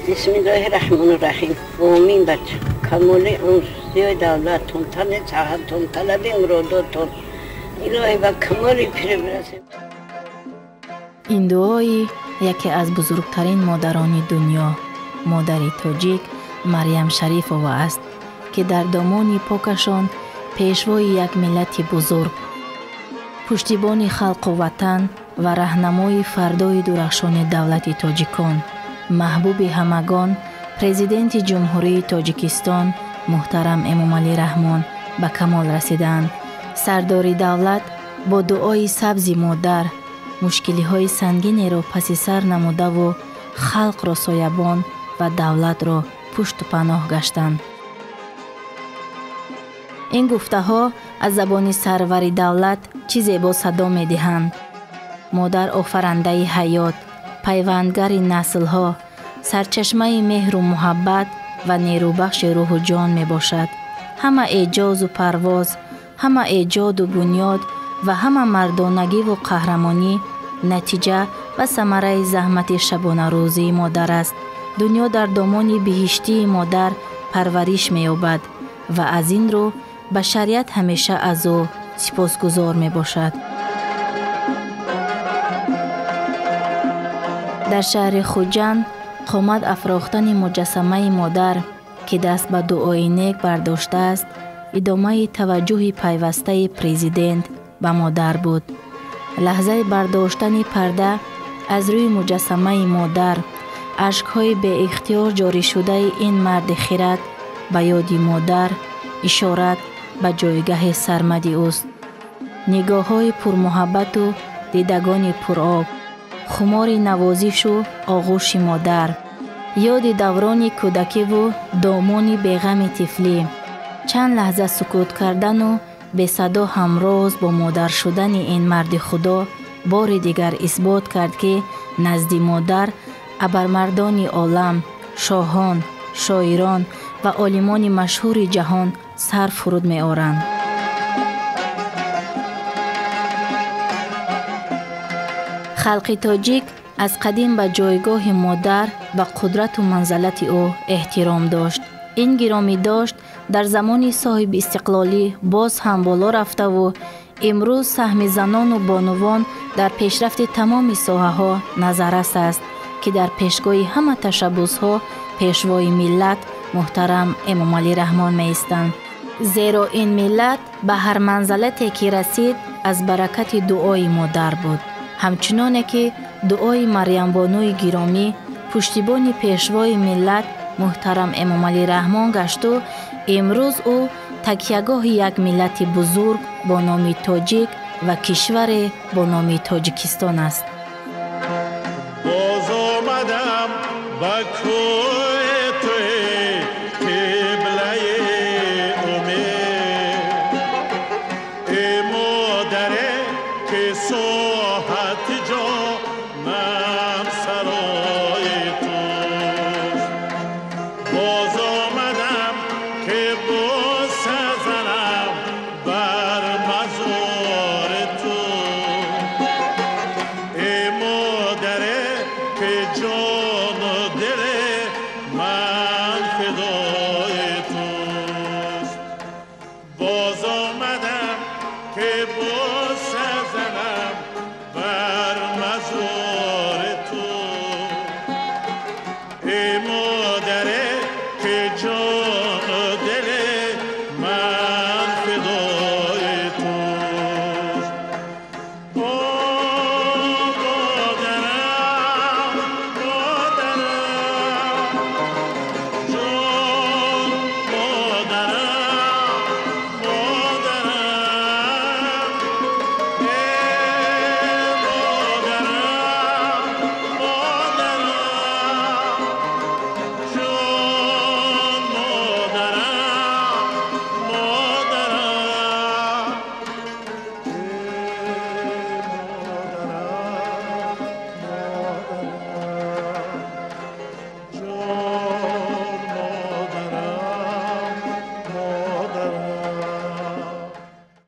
Бисмиллоҳи раҳмони раҳим. Омин бача. Камоли умр, давлатон, тани саҳатон, талаби муродотон. Илоҳӣ ба камоли пирӣ бирасем. Ин дуои яке аз бузургтарин модарони дунё, модари тоҷик Марьям Шарифова аст, ки дар домони покашон пешвои як миллати бузург, пуштибони халқу ватан ва раҳнамои фардои дурахшони давлати тоҷикон, маҳбуби ҳамагон, президенти Ҷумҳурии Тоҷикистон муҳтарам Эмомалӣ Раҳмон ба камол расидаанд. Сардори давлат бо дуои сабзи модар мушкилиҳои сангинеро паси сар намудаву халқро соябон ва давлатро пушту паноҳ гаштанд. Ин гуфтаҳо аз забони сарвари давлат чӣ зебо садо медиҳанд. Модар офарандаи ҳаёт, пайвандгари наслҳо, сарчашмаи меҳру муҳаббат ва нерӯбахши рӯҳу ҷон мебошад. Ҳама эъҷозу парвоз, ҳама эҷоду бунёд ва ҳама мардонагиву қаҳрамонӣ натиҷа ва самараи заҳмати шабонарӯзии модар аст. Дунё дар домони биҳиштии модар парвариш меёбад ва аз ин рӯ башарият ҳамеша аз ӯ сипосгузор мебошад. Дар шаҳри Хуҷанд қомат афрохтани муҷассамаи модар, ки даст ба дуои нек бардоштааст, идомаи таваҷҷӯҳи пайвастаи президент ба модар буд. Лаҳзаи бардоштани парда аз рӯи муҷассамаи модар, ашкҳои беихтиёр ҷорӣшудаи ин марди хирад ба ёди модар ишорат ба ҷойгаҳи сармади ӯст. Нигоҳҳои пурмуҳаббату дидагони пуроб, хумори навозишу оғӯши модар, ёди даврони кӯдакиву домони беғами тифлӣ, чанд лаҳза сукут кардану бесадо ҳамроз бо модар шудани ин марди худо бори дигар исбот кард, ки назди модар абармардони олам, шоҳон, шоирон ва олимони машҳури ҷаҳон сар фуруд меоранд. Халқи тоҷик аз қадим ба ҷойгоҳи модар ва қудрату манзалати ӯ эҳтиром дошт. Ин гиромӣ дошт дар замони соҳиби истиқлолӣ боз ҳам боло рафтаву имрӯз саҳми занону бонувон дар пешрафти тамоми соҳаҳо назаррас аст, ки дар пешгоҳи ҳама ташаббусҳо пешвои миллат муҳтарам Эмомалӣ Раҳмон меистанд. Зеро ин миллат ба ҳар манзалате ки расид аз баракати дуои модар буд. Ҳамчуноне ки дуои Марьямбонуи гиромӣ пуштибони пешвои миллат муҳтарам Эмомалӣ Раҳмон гашту имрӯз ӯ такягоҳи як миллати бузург бо номи тоҷик ва кишваре бо номи Тоҷикистон аст. Боз омадам ба кӯи ту, қиблаи умед, эй модаре ки соҳати ҷонам сарои туст. Боз омадам ки бӯса занам бар мазори ту, эй модаре ки ҷону дили ман фидои туст. Боз омадам ки бӯса занам бар мазори ту, эй модаре ки